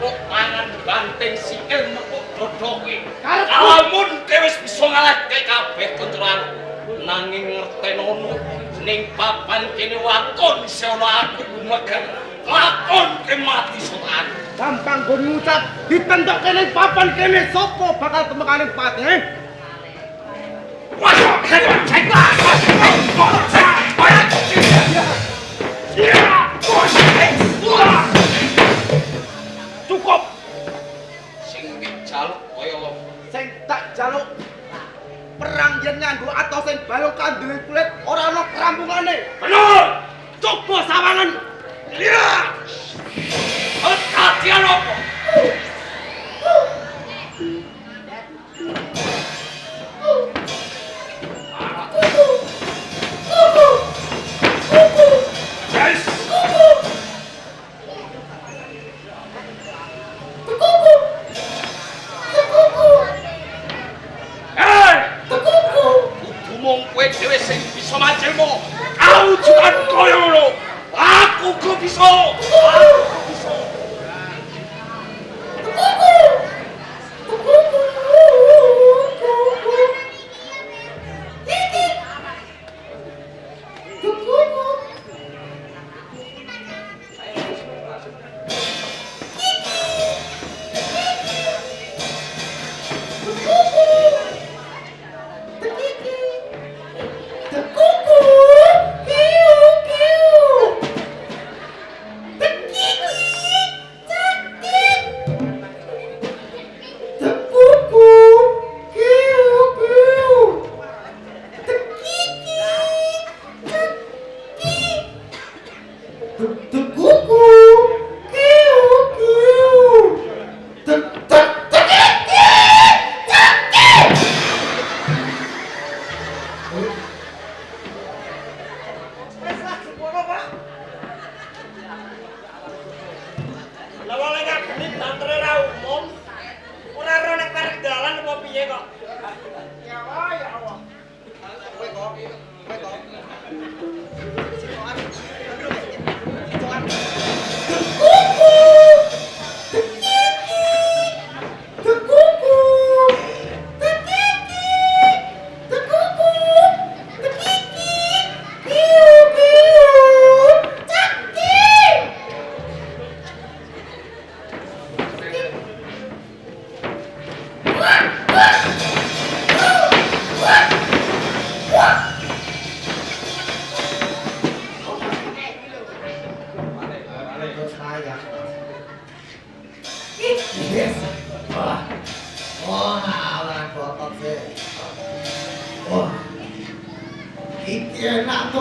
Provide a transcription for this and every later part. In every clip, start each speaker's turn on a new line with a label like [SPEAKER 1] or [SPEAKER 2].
[SPEAKER 1] Tepuk tangan banting sikil nepuk dada kowe. Lamun kowe wis bisa ngalahke kabeh tentara nanging ngertenono ning papan kene waton isih ana aku gumegeng. Lakon ke mati sotan.
[SPEAKER 2] Gampang gon ngucap ditentokke ning papan kene sapa bakal temekane patih.
[SPEAKER 1] Cukup. Sing dijaluk kaya apa?
[SPEAKER 2] Sing tak jaluk perang yen nganggo atos sing balung kandele kulit ora ana kerampungane.
[SPEAKER 1] Bener.
[SPEAKER 2] Coba sawangan.
[SPEAKER 1] Ya. Katian apa? Yes. Hey! Kudu mung kowe dhewe sing bisa majelmu. Kawujudan kaya ngono. Aku kok bisa. Aku kok bisa.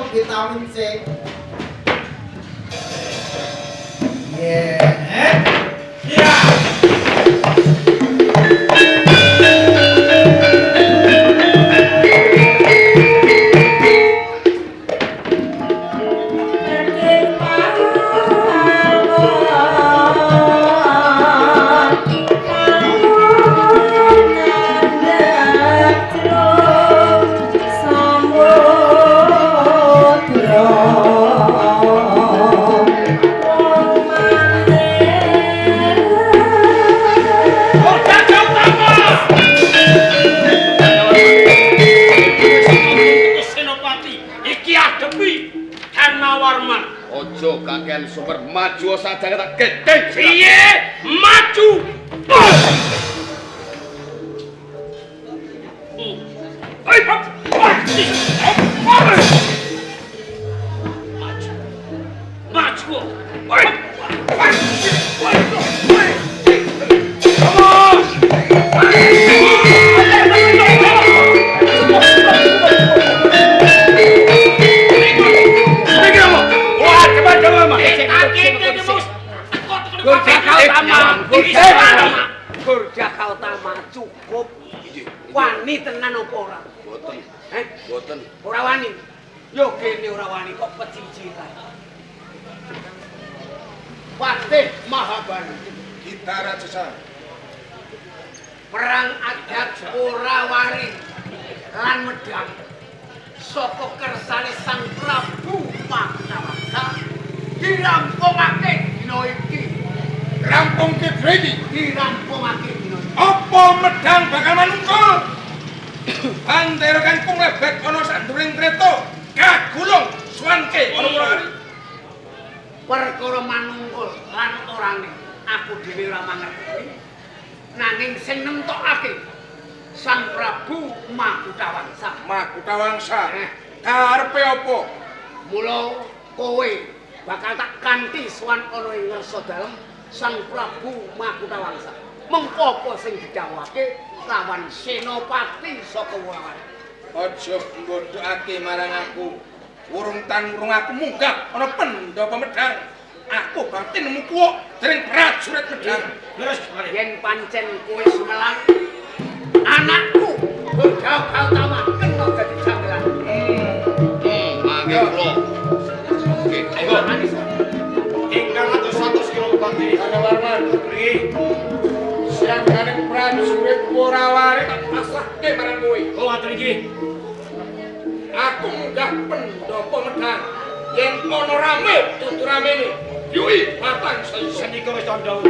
[SPEAKER 2] Vitamin C. Yeah.
[SPEAKER 1] Yeah.
[SPEAKER 3] Super maju saja tak gedeng.
[SPEAKER 1] Piye? Maju. Maju. Maju. Come on.
[SPEAKER 4] Gurjaka utama cukup. Wani tenan apa ora?
[SPEAKER 3] Mboten. Mboten.
[SPEAKER 4] Ora wani. Yo kene ora wani kok pecicilan.
[SPEAKER 2] Patih Mahabali.
[SPEAKER 5] Kita Rajasa.
[SPEAKER 4] Perang adat ora wari lan medhang. Saka kersane Sang Prabu Panawaka dirampungake dina iki.
[SPEAKER 5] Rampungke dina iki.
[SPEAKER 4] Dirampungake dina iki.
[SPEAKER 5] Apa Medang bakal manungkul? Bandera kang kumlebet ana sanduring kreta kagulung suwanke ana Wurawari.
[SPEAKER 4] Perkara manungkul lan orane aku dhewe ora mangerti. Nanging sing nentokake Sang Prabu Makutawangsa.
[SPEAKER 5] Makutawangsa. Karepe apa?
[SPEAKER 4] Mula kowe bakal tak kanthi sowan ana ing ngarsa dalem Sang Prabu Makutawangsa. Mengko apa sing didhawuhake lawan senopati saka Wurawari?
[SPEAKER 5] Aja nggodhokake marang aku. Wurung tan wurung aku munggah ana pendhapa Medang. Aku batin nemu kuwuk dening prajurit Medang.
[SPEAKER 1] Leres,
[SPEAKER 4] yen pancen kowe sumelang, anakku Buddha Gautama kena dadi janggelan.
[SPEAKER 3] Mangke kula. Oke, ayo.
[SPEAKER 1] Ingkang atus-atus kira bupati.
[SPEAKER 5] Warman,
[SPEAKER 1] Mriki.
[SPEAKER 5] Siangane prajurit Wurawari tak pasrahke marang kowe.
[SPEAKER 1] Oh, ngaten iki.
[SPEAKER 5] Aku munggah pendhapa Medang. Yen ana rame dudu ramene. Yui patang saya.
[SPEAKER 1] Sendika wis tandha.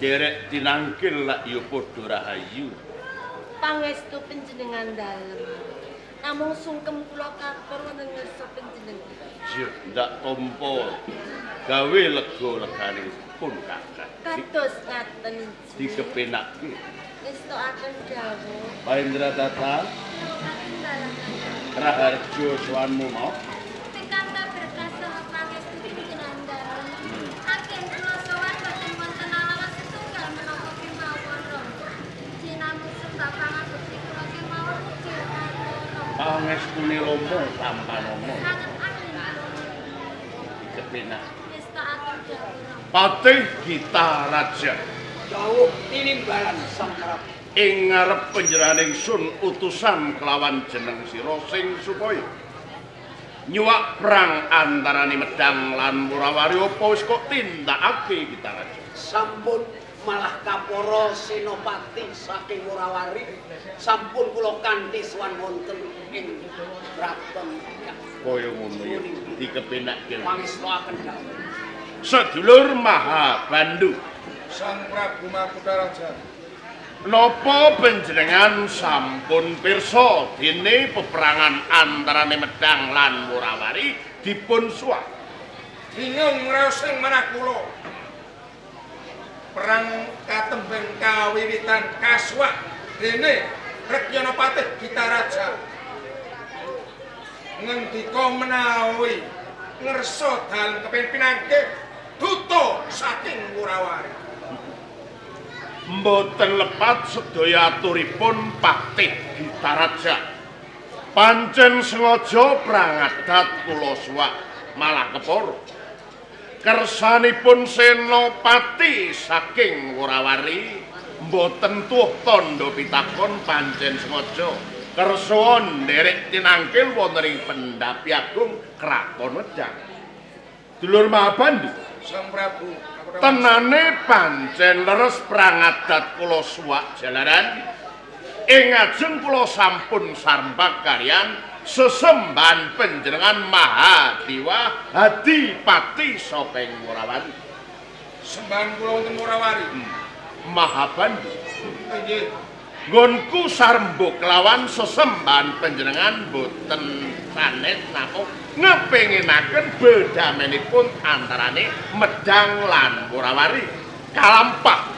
[SPEAKER 3] Nderek tinangkil lak ya padha rahayu.
[SPEAKER 6] Pangestu panjenengan dalem. Namung sungkem kula kapur wonten ngarsa panjenengan.
[SPEAKER 3] Jeh, ndak tampa. Gawe lega legane pun kakak.
[SPEAKER 6] Kados ngaten
[SPEAKER 3] dikepenake.
[SPEAKER 6] Ngestokaken dawuh.
[SPEAKER 3] Mahendra Tata. Raharjo sowanmu mau.
[SPEAKER 7] Pikantuk berkah saha pangestu panjenengan dalem. Agen kula sowan boten wonten alasan setunggal menapa kemawon. Jinamung sebab pangabekti kula kemawon ugi kawula.
[SPEAKER 3] Pangestune Rama tampanana.
[SPEAKER 7] Sanget ahli
[SPEAKER 3] dikepenak.
[SPEAKER 7] Ngestokaken dawuh.
[SPEAKER 3] Patih Gita Raja.
[SPEAKER 4] Dawuh tinimbalan Sang Prabu.
[SPEAKER 3] Ing ngarep panjenengan ingsun utusan kelawan jeneng sira sing supaya nyuwak perang antarane Medang lan Wurawari apa wis kok tindakake Gita Raja?
[SPEAKER 4] Sampun malah kapara senopati saking Wurawari sampun kula kanthi sowan wonten ing kraton.
[SPEAKER 3] Kaya ngono ya dikepenake.
[SPEAKER 4] Pangestokaken dawuh.
[SPEAKER 3] Sedulur Mahabandu.
[SPEAKER 5] Sang Prabu Makutaraja.
[SPEAKER 3] Napa panjenengan sampun pirsa dene peperangan antarane Medang lan Wurawari dipun suwak?
[SPEAKER 5] Bingung raos ing manah kula. Perang katembeng kawiwitan kasuwak dene Rekyana Patih Gita Raja. Ngendika menawi ngersa dalem kepengin pinangkih duta saking Wurawari.
[SPEAKER 3] Mboten lepat sedaya aturipun Patih Gita Raja. Pancen sengaja prangadat kula suwak malah kepara. Kersanipun senopati saking Wurawari mboten tuh tandha pitakon pancen sengaja kersa nderek tinangkil wonten ing pendhapi agung Kraton Medang. Dulur Mahabandu,
[SPEAKER 5] Sang Prabu,
[SPEAKER 3] tenane pancen leres prangadat kula suwak jalaran ing ajeng kula sampun sarembak kaliyan Sesembahan panjenengan Mahadewa Adipati saking Wurawari.
[SPEAKER 5] Sembahan kula wonten Wurawari.
[SPEAKER 3] Mahabandu.
[SPEAKER 5] Nggih.
[SPEAKER 3] Nggonku sarembug kelawan sesembahan panjenengan boten sanes namung ngepenginaken bedamenipun antarane Medang lan Wurawari. Kalampah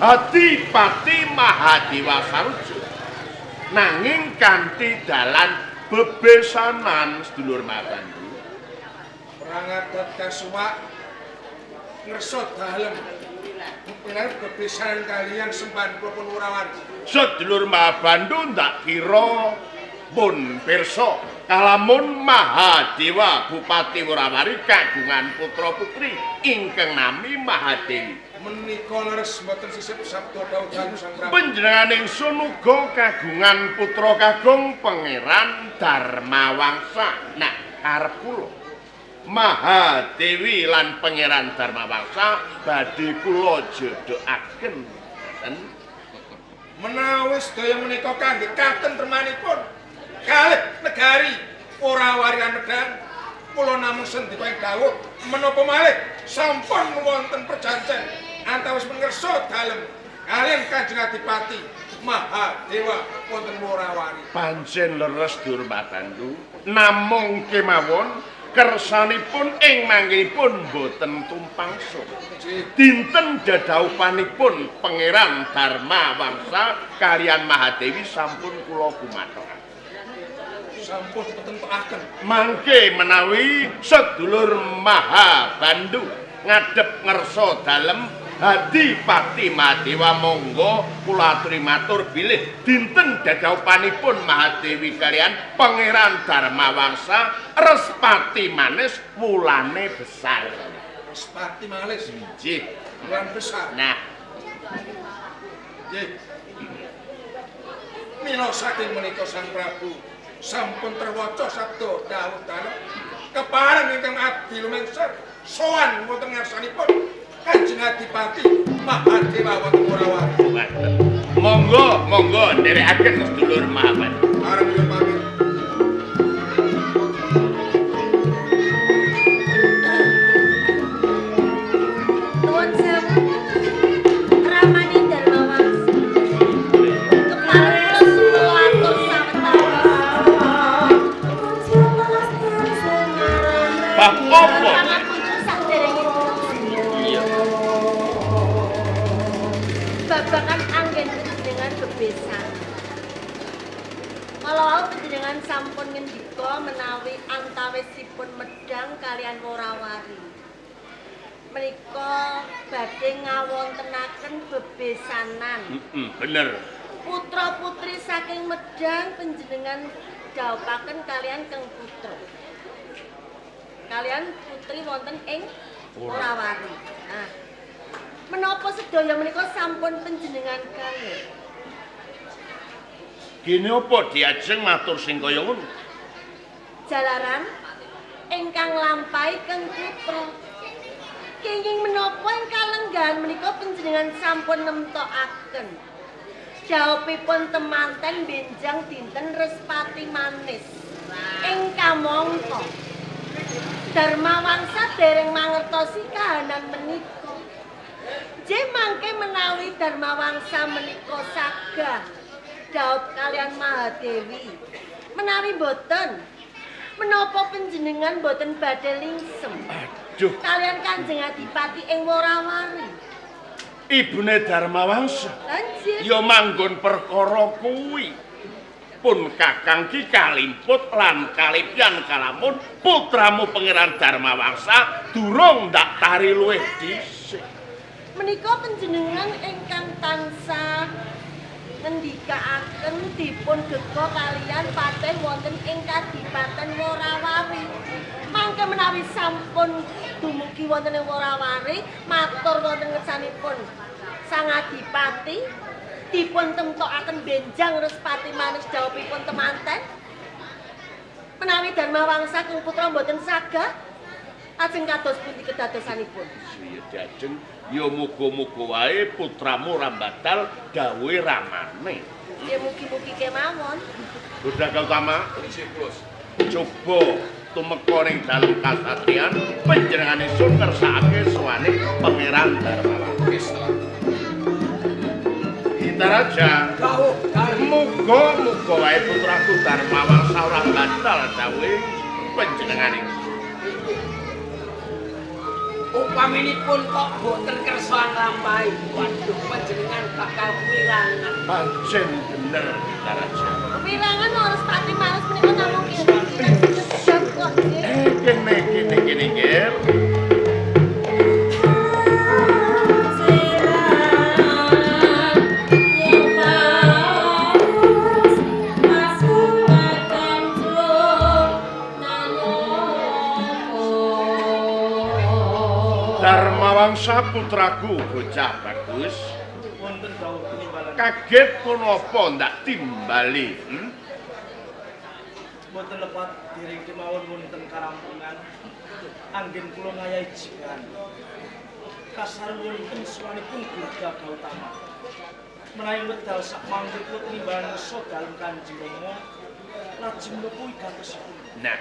[SPEAKER 3] Adipati Mahadewa sarujuk. Nanging kanthi dalan bebesanan sedulur Mahabandu.
[SPEAKER 5] Perang adat kasuwak ngersa dalem menawi bebesanan kalian sembahan kula pun Wurawari.
[SPEAKER 3] Sedulur Mahabandu ndak kira pun pirsa kalamun Mahadewa Bupati Wurawari kagungan putra putri ingkang nami Mahadewi.
[SPEAKER 5] Menika leres mboten sisip sabda dawuh dalu Sang Prabu.
[SPEAKER 3] Panjenengan ingsun uga kagungan putra kakung Pangeran Darmawangsa. Nah, karep kula Mahadewi lan Pangeran Darmawangsa badhe kula jodhokaken. Ngoten.
[SPEAKER 5] Menawi sedaya menika kangge katentremanipun kalih negari Wurawari lan Medang, kula namung sendika ing dawuh menapa malih sampun wonten perjanjian antawis ngersa dalem kalian Kanjeng Adipati Mahadewa wonten Wurawari.
[SPEAKER 3] Pancen leres Dur Mahabandu, namung kemawon kersanipun ing manggenipun boten tumpangsa. Dinten dedhaupanipun Pangeran Darmawangsa kalian Mahadewi sampun kula gumathokaken.
[SPEAKER 5] Sampun dipetentokaken.
[SPEAKER 3] Mangke menawi sedulur Mahabandu ngadhep ngersa dalem Adipati Mahadewa monggo kula aturi matur bilih dinten dedhaupanipun Mahadewi kalian Pangeran Darmawangsa respati manis wulane besar.
[SPEAKER 5] Respati manis.
[SPEAKER 3] Nggih,
[SPEAKER 5] wulan besar.
[SPEAKER 3] Nah.
[SPEAKER 5] Nggih. Mila saking menika Sang Prabu sampun terwaca sabda dawuh dalem kepareng ingkang abdi lumengser sowan wonten ngarsanipun Kanjeng Adipati Mahadewa wonten Wurawari.
[SPEAKER 3] Monggo, monggo nderekaken sedulur Mahabandu.
[SPEAKER 5] Arep nyuwun pamit.
[SPEAKER 6] Nuwun sewu. Ramane Darmawangsa. Kepareng kula atur sawetawis.
[SPEAKER 3] Bab apa?
[SPEAKER 6] Babakan anggen panjenengan bebesan. Kalau panjenengan sampun ngendika menawi antawisipun Medang kalian Wurawari. Menika badhe ngawontenaken bebesanan.
[SPEAKER 3] Bener.
[SPEAKER 6] Putra-putri saking Medang panjenengan dhawuhaken kalian Keng Putra. Kalian putri wonten ing Wurawari. Nah, menapa sedaya menika sampun panjenengan kalih?
[SPEAKER 3] Gene apa diajeng matur sing kaya ngono?
[SPEAKER 6] Jalaran ingkang lampahi Keng Putra. Kenging menapa ing kalenggahan menika panjenengan sampun nemtokaken. Jawabipun temanten benjang dinten respati manis ing kamangka. Darmawangsa dereng mangertosi kahanan menika. Nggih mangke menawi Darmawangsa menika sagah dhaup kalian Mahadewi. Menawi boten, menapa panjenengan boten badhe lingsem?
[SPEAKER 3] Aduh.
[SPEAKER 6] Kalian Kanjeng Adipati ing Wurawari.
[SPEAKER 3] Ibune Darmawangsa.
[SPEAKER 6] Nggih.
[SPEAKER 3] Ya manggon perkara kuwi. Pun kakang ki kalimput lan kalipyan kalamun putramu Pangeran Darmawangsa durung ndak tari luwih dhisik.
[SPEAKER 6] Menika panjenengan ingkang tansah ngendikaaken dipun gega kalian patih wonten ing Kadipaten Wurawari. Mangke menawi sampun dumugi wonten ing Wurawari, matur wonten ngersanipun Sang Adipati dipun temtokaken benjang respati manis dhawuhipun temanten. Menawi Darmawangsa Keng Putra mboten sagah, ajeng kados pundi kedadosanipun?
[SPEAKER 3] Iya diajeng, ya muga-muga wae putramu ora batal dawuhe ramane.
[SPEAKER 6] Ya mugi-mugi kemawon.
[SPEAKER 3] Buddha Gautama, coba tumeka ning dalem kasatriyan panjenengane sun ngersakake sowane Pangeran Darmawangsa. Gitaraja, muga-muga wae putraku Darmawangsa ora batal dawuhe panjenengane.
[SPEAKER 4] Upaminipun kok boten kersa nglampahi, waduh panjenengan bakal wirangan.
[SPEAKER 3] Pancen bener Gitaraja.
[SPEAKER 6] Wirangan harus pati males menika namung kira-kira kok nggih.
[SPEAKER 3] Kene kene kene nggih. Darmawangsa putraku bocah bagus.
[SPEAKER 8] Wonten dawuh tinimbalan.
[SPEAKER 3] Kaget punapa ndak timbali?
[SPEAKER 8] Mboten lepat dereng kemawon wonten karampungan. Anggen kula ngayahi jikan. Kasar wonten swanipun Buddha Gautama. Menawi wedal sak mangke kula tinimbalan ngersa dalem Kanjeng Rama lajeng menapa wigatosipun.
[SPEAKER 3] Nah,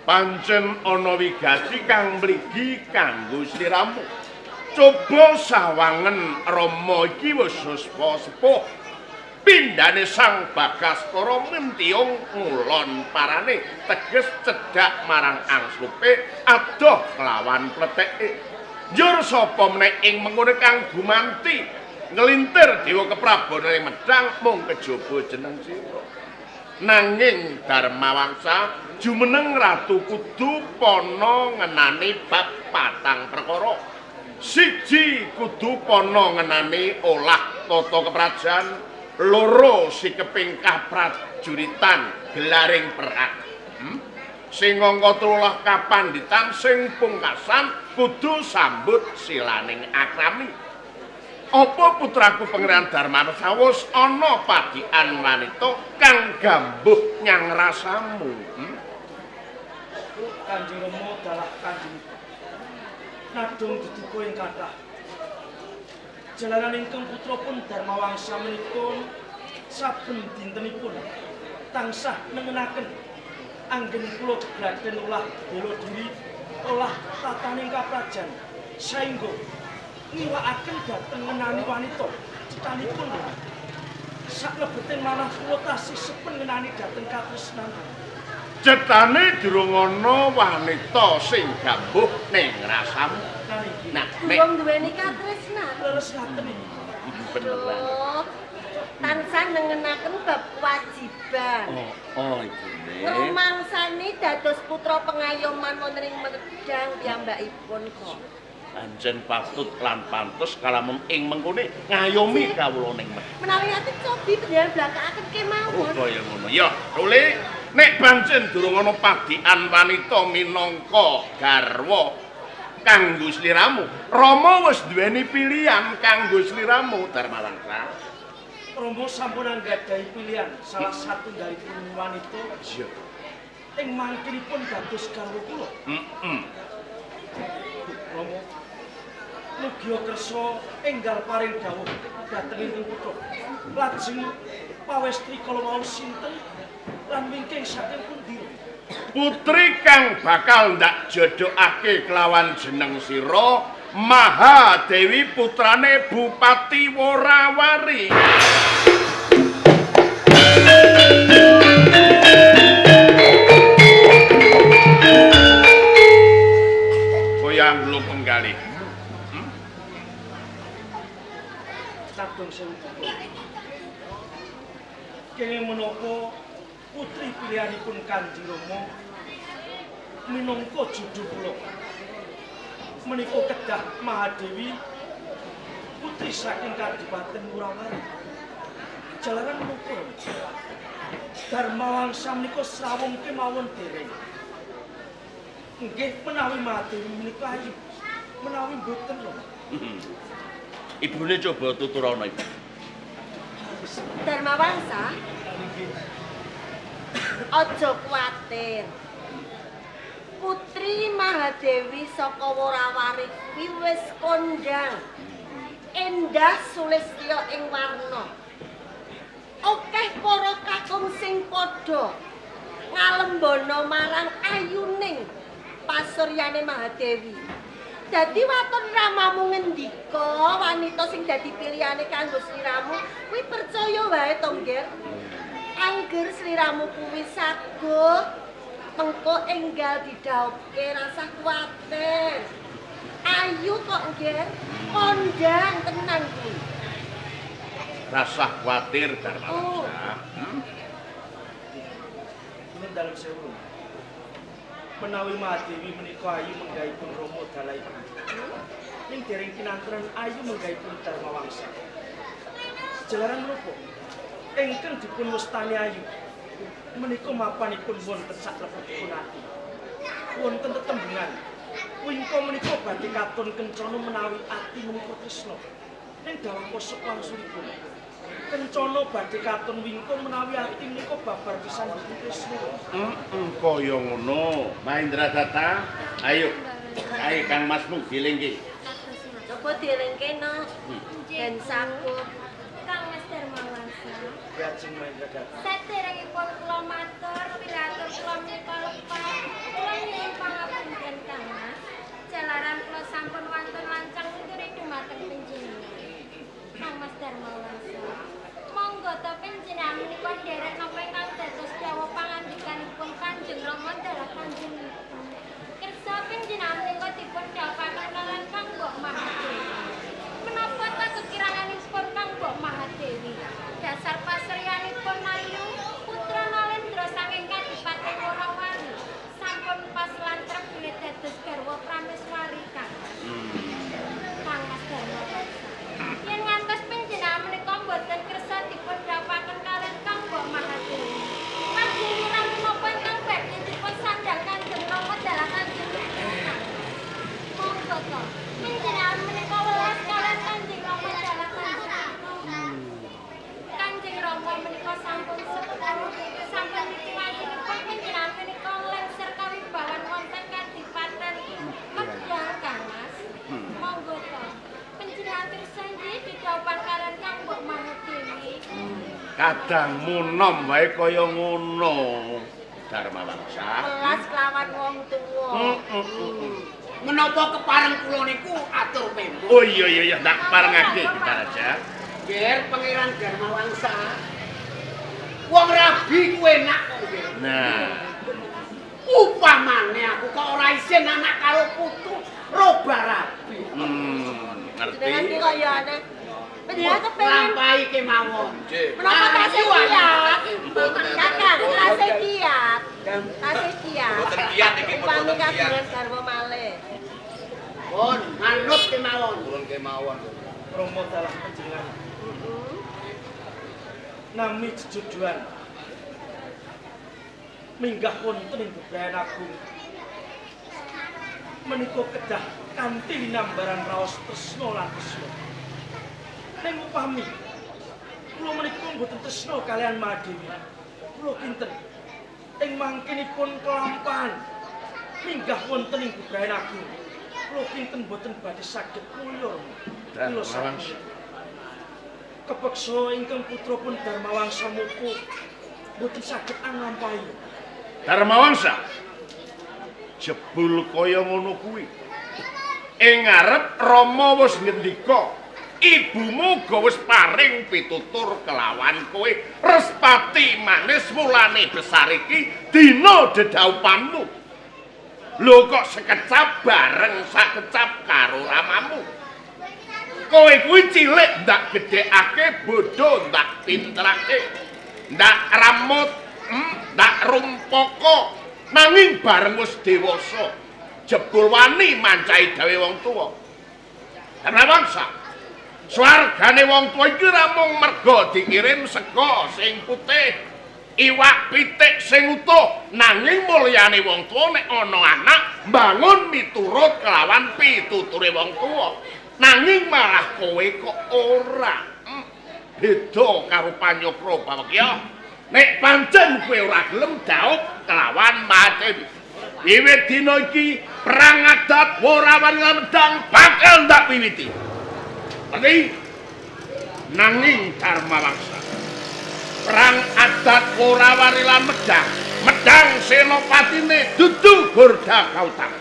[SPEAKER 3] pancen ana wigati kang mligi kanggo sliramu. Coba sawangen Rama iki wis sepuh. Pindhane Sang Bagaskara mentiyung ngulon parane teges cedhak marang angslupe adoh kelawan pleteke. Njur sapa meneh ing mengkone kang gumanti nglintir dewa keprabon ing Medhang mung kejaba jeneng sira. Nanging Darmawangsa jumeneng ratu kudu pana ngenani bab patang perkara. Siji kudu pana ngenani olah tata keprajan, loro sikeping kaprajuritan gelaring perang. Sing angka 13 kapanditan sing pungkasan kudu sambut silaning akrami. Apa putraku Pangeran Darmawangsa wis ana padikan wanita kang gambuh nyang rasamu?
[SPEAKER 8] Kanjeng Rama dalah kanjeng nadung duduka ing kathah. Jalaran ingkang putra pun Darmawangsa menika saben dintenipun tansah nengenaken anggen kula gebraden olah bela diri, olah tataning kaprajan saengga ngiwakaken dhateng ngenani wanita cetanipun. Saklebeting manah kula tasih sepen ngenani dhateng katresnan.
[SPEAKER 3] Cetane durung ana wanita sing gambuh ning rasamu. Nah,
[SPEAKER 6] durung duweni katresnan.
[SPEAKER 8] Leres ngaten iki.
[SPEAKER 6] Bener. Tansah nengenaken bab kewajiban.
[SPEAKER 3] Oh, ibune.
[SPEAKER 6] Ngrumangsani dados putra pengayoman wonten ing Medhang piyambakipun kok.
[SPEAKER 3] Pancen patut lan pantes kalamun ing mengkone ngayomi kawula ning Medhang.
[SPEAKER 6] Menawi ati cobi panjenengan blakakaken kemawon.
[SPEAKER 3] Oh, kaya ngono. Ya, Ruli, nek pancen durung ana padikan wanita minangka garwa kanggo sliramu, Rama wis duweni pilihan kanggo sliramu Darmawangsa.
[SPEAKER 8] Rama sampun anggadhahi pilihan salah satunggalipun wanita.
[SPEAKER 3] Iya.
[SPEAKER 8] Ing mangkinipun dados garwa kula.
[SPEAKER 3] Heeh.
[SPEAKER 8] Rama mugia kersa enggal paring dawuh dhateng ingkang putra. Lajeng pawestri kala wau sinten lan wingking saking pundi?
[SPEAKER 3] Putri kang bakal ndak jodhokake kelawan jeneng sira Mahadewi putrane Bupati Worawari. Kaya anglo penggalih.
[SPEAKER 8] Kadung sewu putra. Kenging menapa putri pilihanipun Kanjeng Rama minangka judhu kula. Menika kedah Mahadewi putri saking Kadipaten Wurawari. Jalaran menapa Darmawangsa menika srawung kemawon dereng. Nggih menawi Mahadewi menika ayu, menawi mboten lho.
[SPEAKER 3] Ibune coba tuturana ibu.
[SPEAKER 6] Darmawangsa, aja kuwatir. Putri Mahadewi saka Worawari kuwi wis kondhang. Endah sulistya ing warna. Akeh para kakung sing padha ngalembono marang ayuning pasuryane Mahadewi. Dadi waton ramamu ngendika wanita sing dadi pilihane kanggo sliramu kuwi percaya wae to, Ngger. Angger sliramu kuwi saguh, mengko enggal didhaupke rasah kuwatir. Ayu kok, Ngger, kondang tenan kuwi.
[SPEAKER 3] Rasah kuwatir Darmawangsa.
[SPEAKER 8] Nuwun dalem sewu. Menawi Mahadewi menika ayu menggahipun Rama dalah ibu. Ning dereng kinantenan ayu menggahipun Darmawangsa. Jalaran menapa? Ingkang dipun wastani ayu menika mapanipun wonten saklebetipun ati. Wonten tetembungan. Wingko menika badhe katon kencana menawi ati menika tresna. Ning dawuh kosok wangsulipun. Kencana badhe katon wingko menawi ati menika babar pisan boten tresna.
[SPEAKER 3] Kaya ngono. Mahendra Data, ayo. Kae Kang Masmu dilingke.
[SPEAKER 6] Coba dilingke no. Ben saguh.
[SPEAKER 7] Kang Mas Darmawangsa.
[SPEAKER 8] Lajeng Mahendra Data.
[SPEAKER 7] Saderengipun kula matur piratur kula menika lepat. Kula nyuwun pangapunten Kang Mas. Jalaran kula sampun wantun lancang nuturi dumateng panjenengan. Kang Mas Darmawangsa. Monggo ta panjenengan menika nderek napa ingkang dados dawuh pangandikanipun Kanjeng Rama dalah Kanjeng Ibu. Kersa panjenengan menika dipun dhawuhaken kaliyan Kang Mbok Mahadewi. Menapa ta kekiranganipun Kang Mbok Mahadewi? Dasar pasriyanipun ayu putra Nalendra saking Kadipaten Worawari sampun pas lan trep bilih dados garwa prameswari Kang. Kang Mas Darmawangsa. Yen ngantos panjenengan menika mboten kersa dipun dhawuhaken kaliyan Kang Mbok Mahadewi. Paguyuran menapa ingkang badhe dipun sandhang Kanjeng Rama dalah Kanjeng Ibu Kang. Monggo to. Panjenengan menika welas kaliyan Kanjeng Rama dalah Kanjeng Ibu. Kanjeng Rama menika sampun sepuh, sampun nitiwanipun panjenengan menika lengser kawibawan wonten Kadipaten Medang Kang Mas. Monggo to. Panjenengan pirsa nggih didhawuhan kaliyan Kang Mbok Mahadewi.
[SPEAKER 3] Kadangmu nom wae kaya ngono. Darmawangsa.
[SPEAKER 6] Welas kelawan wong tuwa.
[SPEAKER 4] Menapa kepareng kula niku atur pembo?
[SPEAKER 3] Oh iya iya iya, tak parengake Raja.
[SPEAKER 4] Nger Pangeran Darmawangsa. Wong rabi ku enak kok, Nger.
[SPEAKER 3] Nah,
[SPEAKER 4] upamane aku kok ora isin anak karo putu roba rabi.
[SPEAKER 3] Ngerti.
[SPEAKER 6] Jenengan ki kaya aneh. Panjenengan kepengin
[SPEAKER 4] lampahi kemawon.
[SPEAKER 6] Menapa tasih kiat? Kakang, tasih kiat. Tasih kiat.
[SPEAKER 1] Mboten kiat iki,
[SPEAKER 6] Upami
[SPEAKER 1] mboten kiat.
[SPEAKER 6] kagungan garwa malih.
[SPEAKER 4] Pun manut kemawon.
[SPEAKER 2] Turun kemawon.
[SPEAKER 8] Rama dalah panjenengan. Nami jejodohan. Minggah wonten ing bebrayan agung. Menika kedah kanthi linambaran raos tresna lan tresna. Ning upami kula menika mboten tresna kaliyan Mahadewi. Kula kinten ing mangkinipun kelampahan minggah wonten ing bebrayan agung. Kula kinten mboten badhe saged mulya. Kula
[SPEAKER 3] Darmawangsa.
[SPEAKER 8] Kepeksa ingkang putra pun Darmawangsa muku mboten saged anglampahi.
[SPEAKER 3] Darmawangsa. Jebul kaya ngono kuwi. Ing ngarep Rama wis ngendika, ibumu uga wis paring pitutur kelawan kowe. Respati manis mulane besar iki dina dedhaupanmu. Lho kok sekecap bareng sakecap karo ramamu. Kowe kuwi cilik ndak gedhekake, bodho ndak pinterake, ndak ramut, ndak rumpaka. Nanging bareng wis dewasa, jebul wani mancahi gawe wong tuwa. Darmawangsa, swargane wong tuwa iki ora mung merga dikirim sega sing putih, iwak pitik sing utuh, nanging mulyane wong tuwa nek ana anak mbangun miturut kelawan pituture wong tuwa. Nanging malah kowe kok ora. Beda karo Panyokra Bawakya. Nek pancen kowe ora gelem dhaup kelawan Mahadewi. Wiwit dina iki perang adat Worawari lan Medang bakal ndak wiwiti. Ngerti? Nanging Darmawangsa, Perang adat Worawari lan Medang. Medang senopatine dudu Gurda Gautama.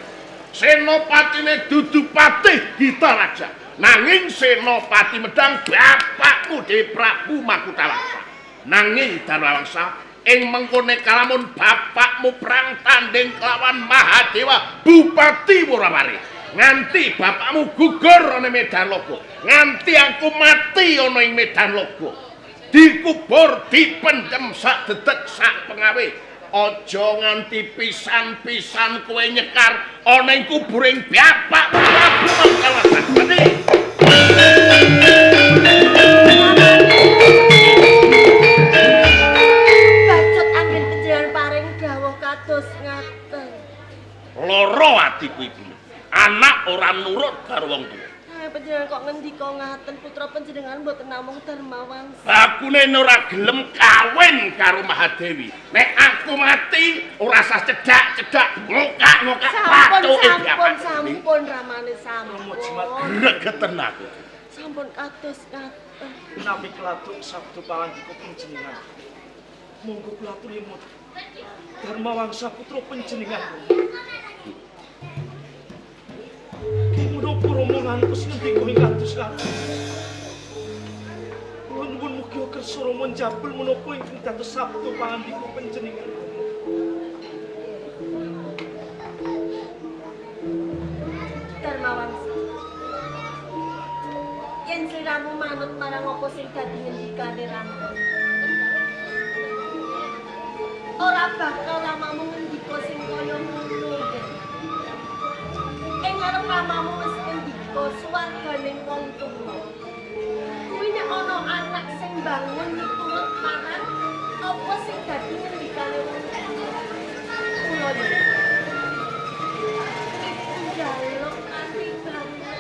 [SPEAKER 3] Senopatine dudu Patih Gita Raja. Nanging Senopati Medang bapakmu dhewe Prabu Makutawangsa. Nanging Darmawangsa ing mengkone kalamun bapakmu perang tanding kelawan Mahadewa Bupati Worawari. Nganti bapakmu gugur ana medan laga, nganti aku mati ana ing medan laga. Dikubur, dipendhem sak dedeg sak pengawe. Aja nganti pisan-pisan kowe nyekar ana ing kuburing bapakmu Prabu Makutawangsa. Ngerti?
[SPEAKER 6] Bacut anggen panjenengan paring dawuh kados ngaten.
[SPEAKER 3] Loro atiku iki. Anak ora nurut karo wong tuwa.
[SPEAKER 6] Panjenengan kok ngendika ngaten, putra panjenengan mboten namung Darmawangsa.
[SPEAKER 3] Bakune ora gelem kawin karo Mahadewi. Nek aku mati ora sah cedhak-cedhak ngokak-ngokak patuke
[SPEAKER 6] sampun sampun ramane sampun.
[SPEAKER 3] Gregeten aku.
[SPEAKER 6] Sampun kados ngaten.
[SPEAKER 8] Menawi keladuk sabda pangandika panjenengan. Monggo kula aturi emut. Darmawangsa putra panjenengan. Menapa Rama ngantos ngendika ing kados ngaten? Kula nyuwun mugi kersa Rama njabel menapa ingkang dados sabda pangandika panjenengan.
[SPEAKER 6] Darmawangsa. Yen sliramu manut marang apa sing dadi ngendikane Rama. Ora bakal ramamu ngendika sing kaya ngono. Ing ngarep ramamu wis ngendika suwarganing wong tuwa. Kuwi nek ana anak sing bangun miturut marang apa sing dadi ngendikane wong tuwa. Kula nyuwun. Ibu njaluk kanthi banget.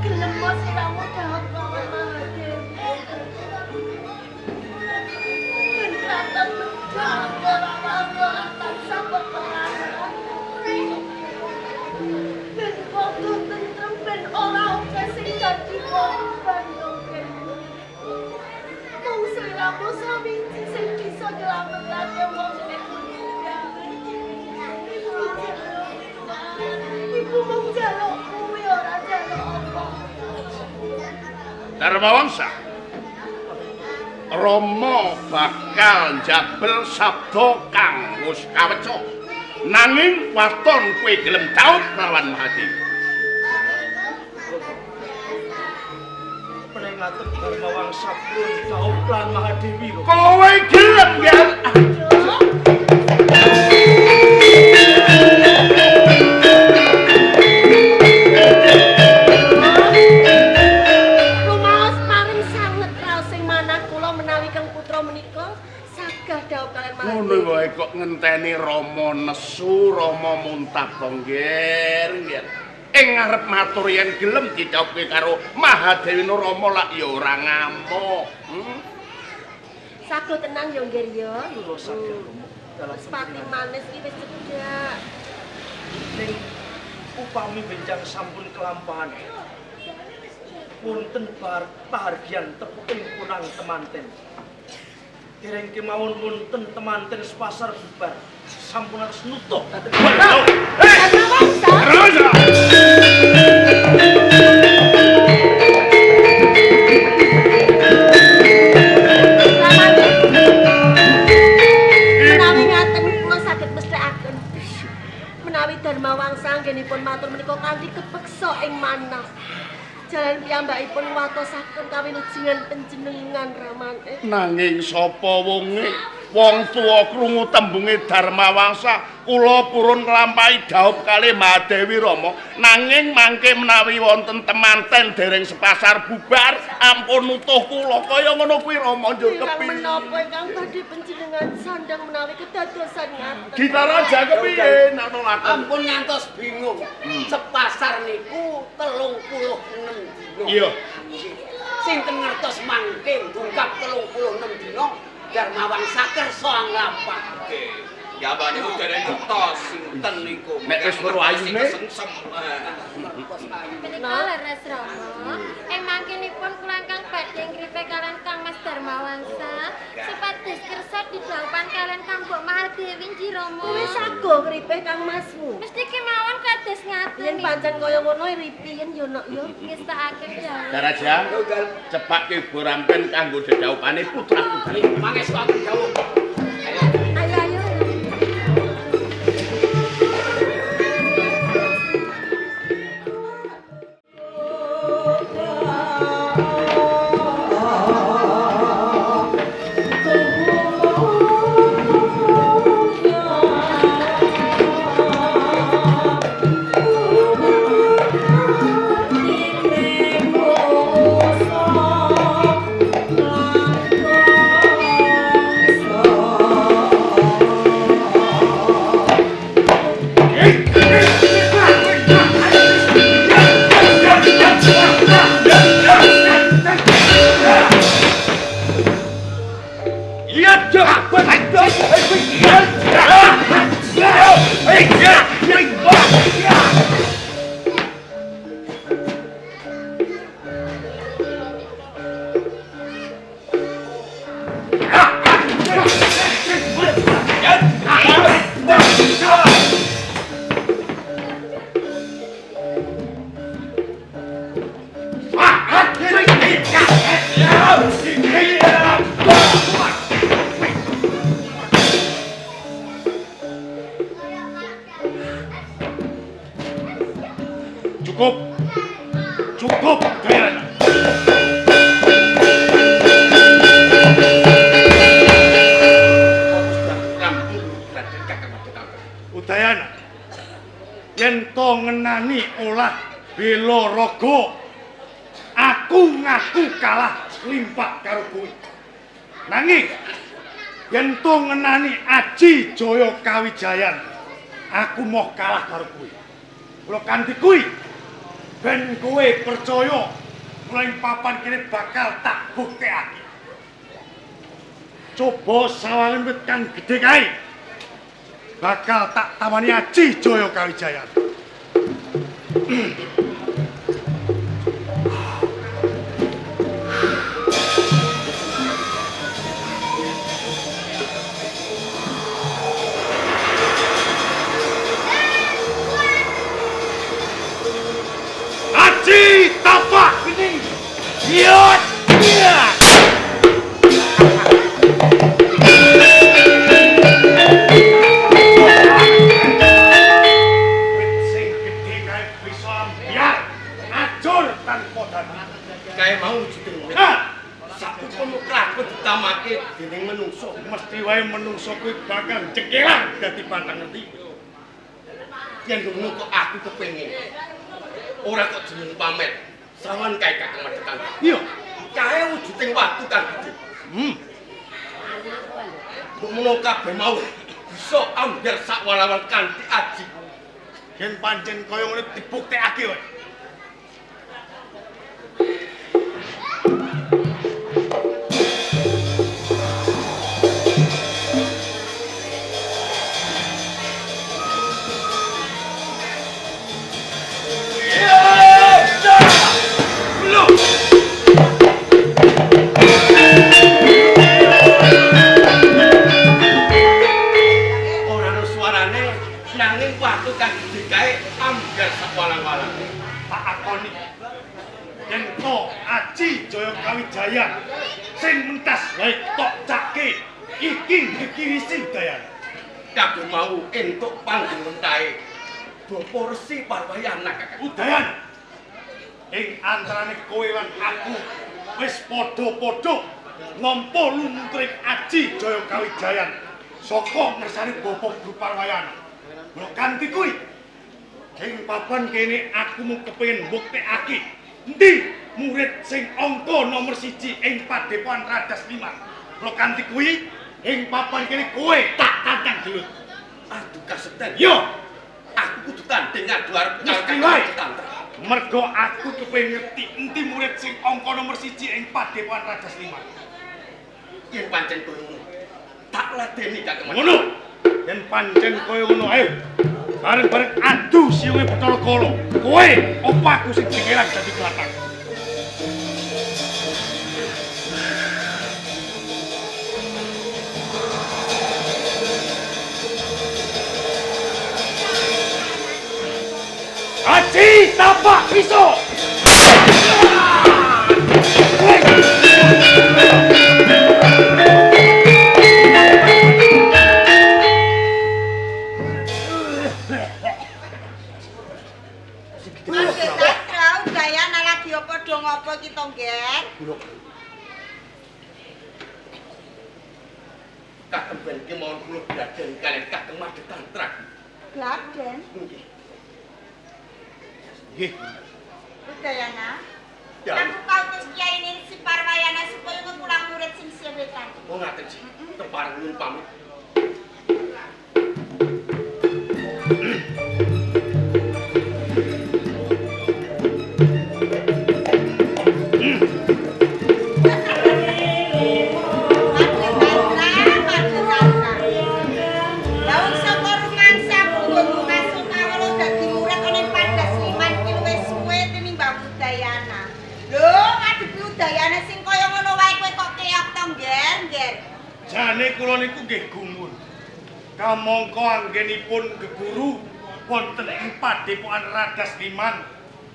[SPEAKER 6] Gelem sliramu dawuh lawan Mahadewi. Ben kraton Medang ora tansah peperangan. Ben padha tentrem ben ora akeh sing dadi korban yo. Mung sliramu sawiji sing bisa nyelametake wong Indonesia. Ibu mung njaluk kuwi ora njaluk apa.
[SPEAKER 3] Darmawangsa, Rama bakal njabel sabda kang wis kaweca. Nanging waton kowe gelem dhaup lawan Mahadewi.
[SPEAKER 8] Penengaten Darmawangsa pun dhaup lan Mahadewi.
[SPEAKER 3] Kowe gelem ya?
[SPEAKER 6] Rumaos paring sanget raos sing manah kula menawi kang putra menika sagah dhaup kaliyan Mahadewi.
[SPEAKER 3] Ngono wae kok ngenteni Rama nesu, Rama muntah to nggih, nggih. Ing ngarep matur yen gelem didhawuhke karo Mahadewi Rama lak ya ora ngamuk.
[SPEAKER 6] Sago tenang ya nggih ya.
[SPEAKER 8] Kula saged Rama.
[SPEAKER 6] Wis pati manis iki wis cedhak.
[SPEAKER 8] Ning upami benjang sampun kelampahan. Wonten pahargyan tepuking punang temanten. Dereng kemawon wonten temanten sepasar bubar. Sampun harus nutup dhateng.
[SPEAKER 6] Darmawangsa.
[SPEAKER 3] Darmawangsa.
[SPEAKER 6] Menawi ngaten kula saged mesthekaken. Menawi Darmawangsa anggenipun matur menika kanthi kepeksa ing manah. Jalan piyambakipun watosaken kawilujengan panjenengan ramane.
[SPEAKER 3] Nanging sapa wonge? Wong tuwa krungu tembunge Darmawangsa, kula purun nglampahi dhaup kalih Mahadewi Rama. Nanging mangke menawi wonten temanten dereng sepasar bubar, ampun nutuh kula. Kaya ngono kuwi Rama njur kepiye?
[SPEAKER 6] Menapa ingkang badhe panjenengan sandang menawi kedadosan ngaten?
[SPEAKER 3] Gita Raja kepiye nek ana lakon?
[SPEAKER 4] Ampun ngantos bingung. Sepasar niku 36 dina.
[SPEAKER 3] Iya.
[SPEAKER 4] Sinten ngertos mangke ndungkap 36 dina Darmawangsa kersa nglampahke.
[SPEAKER 1] Gambane dereng ngertos sinten niku.
[SPEAKER 3] Nek wis weruh ayune
[SPEAKER 1] kesengsem.
[SPEAKER 7] Menika leres Rama, ing mangkinipun kula ingkang badhe ngripe kalian Kang Mas Darmawangsa supados kersa didhawuhan kalian Kang Mbok Mahadewi nggih Rama.
[SPEAKER 6] Kowe sago ngripe Kang Masmu.
[SPEAKER 7] Mesti kemawon kados ngaten.
[SPEAKER 6] Yen pancen kaya ngono ripiyen yo nok yo.
[SPEAKER 7] Ngestakake dawuh.
[SPEAKER 3] Daraja, cepake borampen kanggo dedhawupane putra-putri.
[SPEAKER 1] Mangestu dawuh.
[SPEAKER 7] Ayo ayo.
[SPEAKER 3] Cukup. Cukup, Dayana. Udayana, yen to ngenani olah bela raga, aku ngaku kalah limpak karo kowe. Nanging yen to ngenani aji Jaya Kawijayan, aku moh kalah karo kowe. Kula kanthi kuwi ben kowe percaya kula ing papan kene bakal tak buktekake. Coba sawangen wit kang gedhe kae. Bakal tak tawani aji Jaya Kawijayan. Aji tapak geni. Yot. Iya. Wit sing gedhe kae bisa ambyar ajur tanpa dana.
[SPEAKER 1] Kae mau wujude wit. Saupama kelakon ditamake dening menungso,
[SPEAKER 3] mesti wae menungso kuwi bakal jengkelang dadi pantang ngerti.
[SPEAKER 1] Yen ngono kok aku kepengin. Ora kok jeneng pamer. Sawan kae Kakang Madetan.
[SPEAKER 3] Iya,
[SPEAKER 1] kae wujuding watu kang gedhe. Mbok menawa kabeh mau bisa ambyar sak walawal kanthi aji.
[SPEAKER 3] Yen pancen kaya ngono dibuktekake wae.
[SPEAKER 1] Ora ana suarane nanging watu kang gedhe kae ambyar sak walang-walang.
[SPEAKER 3] Tak akoni. Yen to aji Jaya Kawijayan sing mentas wae tok cake iki dikirisi Udayana.
[SPEAKER 1] Kabeh mau entuk panggontae Bapa Resi Parwayana Kakang.
[SPEAKER 3] Udayana, ing antarane kowe lan aku wis padha-padha nampa lumuntring aji Jaya Kawijayan saka ngersane Bapa Guru Parwayana. Mula kanthi kuwi ing papan kene aku mung kepengin mbuktekake endi murid sing angka nomor 1 ing Padepokan Radas Liman. Mula kanthi kuwi ing papan kene kowe tak tantang gelut.
[SPEAKER 1] Aduh kasetan.
[SPEAKER 3] Yo,
[SPEAKER 1] aku kudu tanding adu arep
[SPEAKER 3] mesti wae. Mergo aku kepengin ngerti endi murid sing angka nomor 1 ing Padepokan Radas Liman.
[SPEAKER 1] Yen pancen kowe ngono, tak ladeni Kakang.
[SPEAKER 3] Ngono.
[SPEAKER 9] Yen pancen kaya ngono ayo. Bareng-bareng adu siunge Bathara Kala. Kowe opo aku sing dikelang dadi glathak. Aji tapak pisau.
[SPEAKER 10] Mas Udayana lagi apa do ngopo ki to, Ngger?
[SPEAKER 1] Kagem ben kemawon kula gladen kaliyan Kakang Madetantra.
[SPEAKER 10] Gladen?
[SPEAKER 1] Nggih.
[SPEAKER 9] Nggih.
[SPEAKER 10] Udayana. Aku kautus Kyai Rsi Parwayana supaya ngepulang murid sing sewetan.
[SPEAKER 1] Oh ngaten sih. Tepareng nyuwun pamit.
[SPEAKER 9] Jane kula niku nggih gumun. Kamangka anggenipun geguru wonten ing padepokan Radas Liman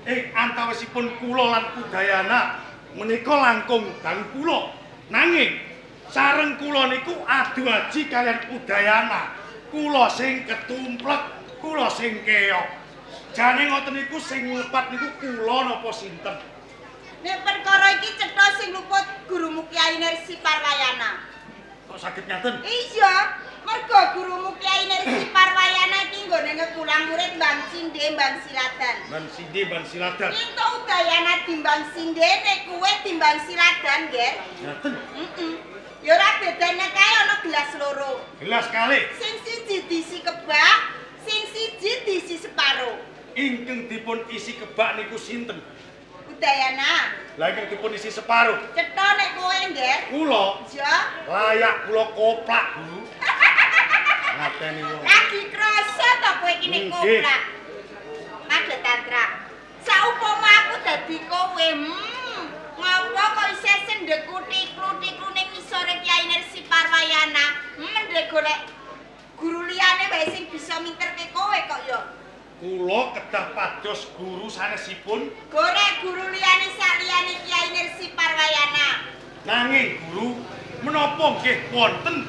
[SPEAKER 9] ing antawisipun kula lan Udayana menika langkung dangu kula. Nanging sareng kula niku adu aji kaliyan Udayana. Kula sing ketumplek, kula sing keok. Jane ngoten niku sing lepat niku kula napa sinten?
[SPEAKER 10] Nek perkara iki cetha sing luput gurumu Kyai Rsi Parwayana.
[SPEAKER 9] Kok saged ngaten?
[SPEAKER 10] Iya, mergo gurumu Kyai Rsi Parwayana iki nggone ngekulang murid Mbang Sinde Mbang Siladan.
[SPEAKER 9] Mbang Sinde Mbang Siladan.
[SPEAKER 10] Entuk Udayana timbang sindene kuwe timbang Siladan, nggih.
[SPEAKER 9] Ngaten.
[SPEAKER 10] Heeh. Ya ora bedane kae ana gelas loro.
[SPEAKER 9] Gelas kalih.
[SPEAKER 10] Sing siji diisi kebak, sing siji diisi separo.
[SPEAKER 9] Ingkang dipun isi kebak niku sinten?
[SPEAKER 10] Udayana.
[SPEAKER 9] Lah ingkang dipun isi separo.
[SPEAKER 10] Cetha nek kowe, nggih.
[SPEAKER 9] Kula.
[SPEAKER 10] Iya.
[SPEAKER 9] Layak kula koplak, Guru. Ngateni wong.
[SPEAKER 10] Lagi krasa to kowe iki nek koplak. Madetantra. Saupama aku dadi kowe, ngopo kok isih sendheku tiklu-tiklu ning ngisore Kyai Rsi Parwayana? Mendhe golek guru liyane wae sing bisa minterke kowe kok ya.
[SPEAKER 9] Kula kedah pados guru sanesipun.
[SPEAKER 10] Golek guru liyane saliyane Kyai Rsi Parwayana.
[SPEAKER 9] Nanging guru menapa nggih wonten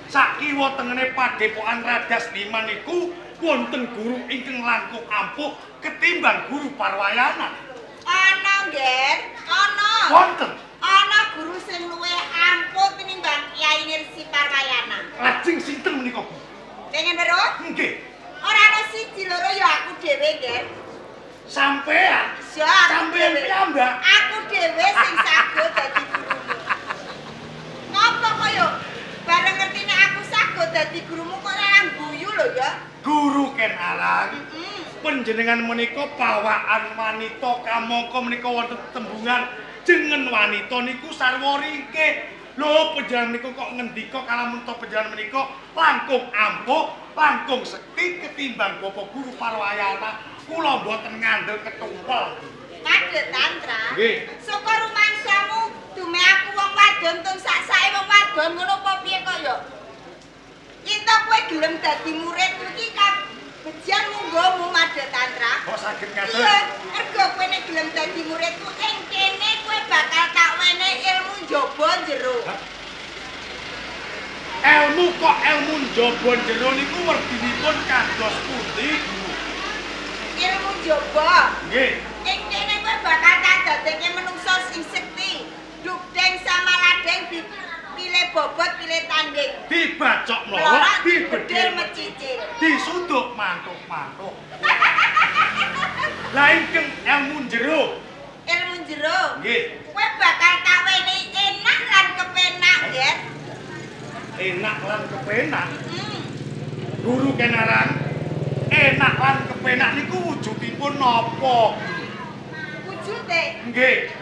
[SPEAKER 9] sakiwa tengene padepokan Radas Liman niku wonten guru ingkang langkung ampuh ketimbang guru Parwayana?
[SPEAKER 10] Ana, Ngger, ana.
[SPEAKER 9] Wonten.
[SPEAKER 10] Ana guru sing luwih ampuh tinimbang Kyai Rsi Parwayana.
[SPEAKER 9] Lajeng sinten menika, Bu?
[SPEAKER 10] Pengen weruh?
[SPEAKER 9] Nggih.
[SPEAKER 10] Ora ana siji loro ya aku dhewe, Ngger.
[SPEAKER 9] Sampean?
[SPEAKER 10] Iya,
[SPEAKER 9] sampean piyambak.
[SPEAKER 10] Aku dhewe sing sago dadi gurumu. Ngopo kaya bareng ngerti nek aku sago dadi gurumu kok ora guyu lho ya?
[SPEAKER 9] Guru Ken Arang. Panjenengan menika pawaan wanita kamangka menika wonten tembungan jeneng wanita niku sarwa ringkih. Lho panjenengan menika kok ngendika kalamun to panjenengan menika langkung ampuh, langkung sekti ketimbang Bapak Guru Parwayana. Kula mboten ngandel ketumpel.
[SPEAKER 10] Madetantra.
[SPEAKER 9] Nggih.
[SPEAKER 10] Saka rumangsamu dume aku wong wadon tung sak-sake wong wadon ngono apa piye kok ya? Yen to kowe gelem dadi murid iki kabejan munggomu Madetantra.
[SPEAKER 9] Kok saged ngaten?
[SPEAKER 10] Iya, mergo kowe nek gelem dadi muridku ing kene kowe bakal tak wenehi ilmu njaba jero.
[SPEAKER 9] Ilmu kok ilmu njaba jero niku werdinipun kados pundi, Guru?
[SPEAKER 10] Ilmu njaba.
[SPEAKER 9] Nggih.
[SPEAKER 10] Ing kene kowe bakal tak dadekke menungsa sing sekti. Dugdeng samaladeng pilih bobot pilih tanding.
[SPEAKER 9] Dibacok mlorok,
[SPEAKER 10] dibedhil mecicil.
[SPEAKER 9] Disuduk mantuk-mantuk. Lah ingkang ilmu jero.
[SPEAKER 10] Ilmu jero.
[SPEAKER 9] Nggih.
[SPEAKER 10] Kowe bakal tak wenehi enak lan kepenak, Nger.
[SPEAKER 9] Enak lan kepenak. Guru Ken Arang, enak lan kepenak niku wujudipun napa?
[SPEAKER 10] Wujude?
[SPEAKER 9] Nggih.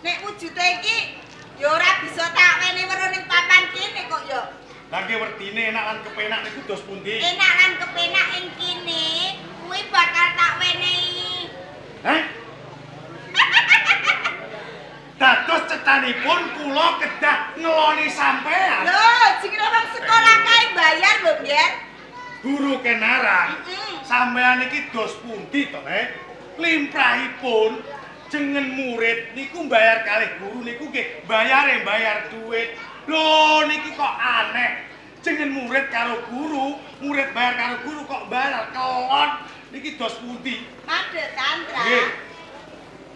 [SPEAKER 10] Nek wujude iki ya ora bisa tak wenehi weruh ning papan kene kok ya.
[SPEAKER 9] Lah nggih werdine enak lan kepenak niku dos pundi?
[SPEAKER 10] Enak lan kepenak ing kene kuwi bakal tak wenehi.
[SPEAKER 9] Hah? Dados cetanipun kula kedah ngeloni sampean.
[SPEAKER 10] Lho, jenenge wong sekolah kae bayar lho, Nger.
[SPEAKER 9] Guru Kenaran. Sampean iki dos pundi to, Nek? Limrahipun jeneng murid niku mbayar kalih guru niku nggih bayare bayar duit. Lho niki kok aneh. Jeneng murid karo guru, murid bayar karo guru kok bayar kelon. Niki dos pundi?
[SPEAKER 10] Madhe Tantra.
[SPEAKER 9] Nggih.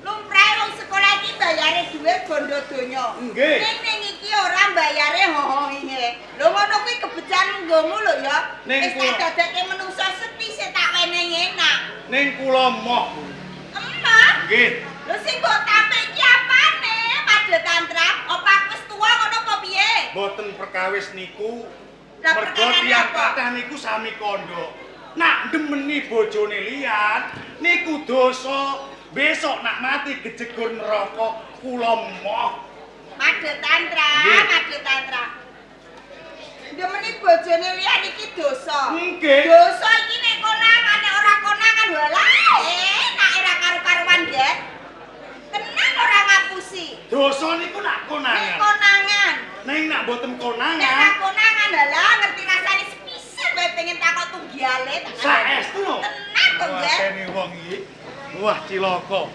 [SPEAKER 10] Lumrahe wong sekolah iki bayare dhuwit bondo donya.
[SPEAKER 9] Nggih.
[SPEAKER 10] Ning iki ora bayare hoho-hihe. Lho ngono kuwi kebecan nggomu lho ya. Wis tak dadekke menungso sepi sik tak wenehi enak.
[SPEAKER 9] Ning kula moh.
[SPEAKER 10] Emoh?
[SPEAKER 9] Nggih.
[SPEAKER 10] Lho sing mbok tampik iki apane? Madhe Tantra, opo aku wis tuwa ngono apa piye?
[SPEAKER 9] Mboten perkawis niku. Mergo tiyang kathah niku sami kandha. Nak ndemeni bojone liyan niku dosa. Besok nak mati gejegur neraka kula moh.
[SPEAKER 10] Madhe Tantra, Madhe Tantra. Ndemeni bojone liyan iki dosa.
[SPEAKER 9] Nggih.
[SPEAKER 10] Dosa iki nek konangan nek ora konangan walah, nek ora karu-karuan nggih. Tenan ora ngapusi.
[SPEAKER 9] Dosa niku nak konangan.
[SPEAKER 10] Nek konangan.
[SPEAKER 9] Ning nak mboten konangan.
[SPEAKER 10] Nek ora konangan halah ngerti rasane sepisan wae pengen takok tunggiale.
[SPEAKER 9] Saestu lho.
[SPEAKER 10] Tenan kok nggih.
[SPEAKER 9] Wah, wong iki. Wah, cilaka.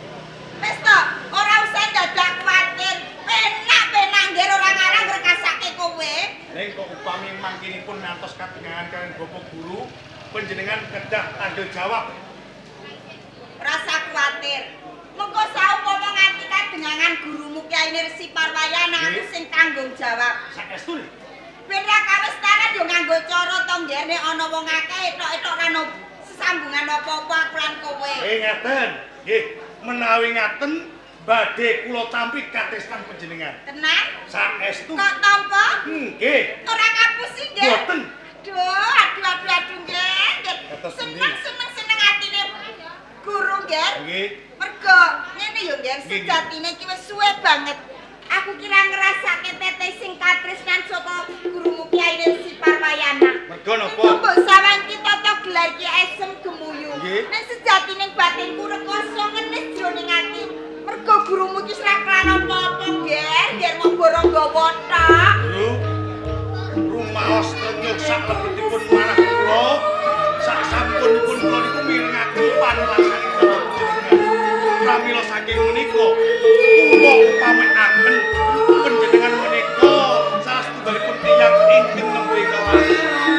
[SPEAKER 10] Wis to, ora usah dadak kuwatir. Penak-penak nggih ora ngarang ngrekasake kowe.
[SPEAKER 9] Ning kok upami mangkinipun ngantos katengahan kaliyan Bapak Guru, panjenengan kedah tanggung jawab.
[SPEAKER 10] Rasa kuwatir. Mengko saupama nganti kadengangan gurumu Kyai Resi Parwayana aku sing tanggung jawab.
[SPEAKER 9] Saestu.
[SPEAKER 10] Ben ra kawestanan yo nganggo cara to nggih nek ana wong akeh etok-etok ra ono sesambungan apa-apa aku lan kowe.
[SPEAKER 9] Ngaten. Nggih, menawi ngaten badhe kula tampi katresnan panjenengan.
[SPEAKER 10] Tenan?
[SPEAKER 9] Saestu.
[SPEAKER 10] Kok tampa?
[SPEAKER 9] Nggih.
[SPEAKER 10] Ora ngapusi nggih.
[SPEAKER 9] Mboten.
[SPEAKER 10] Aduh, aduh aduh aduh nggih. Seneng seneng atine guru nggih.
[SPEAKER 9] Nggih.
[SPEAKER 10] Mergo ngene yo nggih, sejatine iki wis suwe banget. Aku kira ngrasake tete sing katresnan saka gurumu Kyai Resi Parwayana.
[SPEAKER 9] Mergo napa?
[SPEAKER 10] Mbok sawang ki tata gelar ki esem gemuyu. Nek sejatine batinku rekoso ngenis jroning ati. Mergo gurumu iki ora kelan apa-apa, Nger, nger mung borong gawa tok.
[SPEAKER 9] Guru, rumaos trenyuh sak lebetipun manah kula, sak sampunipun kula niku mirengaken panelasanipun panjenengan. Pramila saking menika kula upamekaken panjenengan menika salah setunggalipun tiyang ingkang nembe kelas.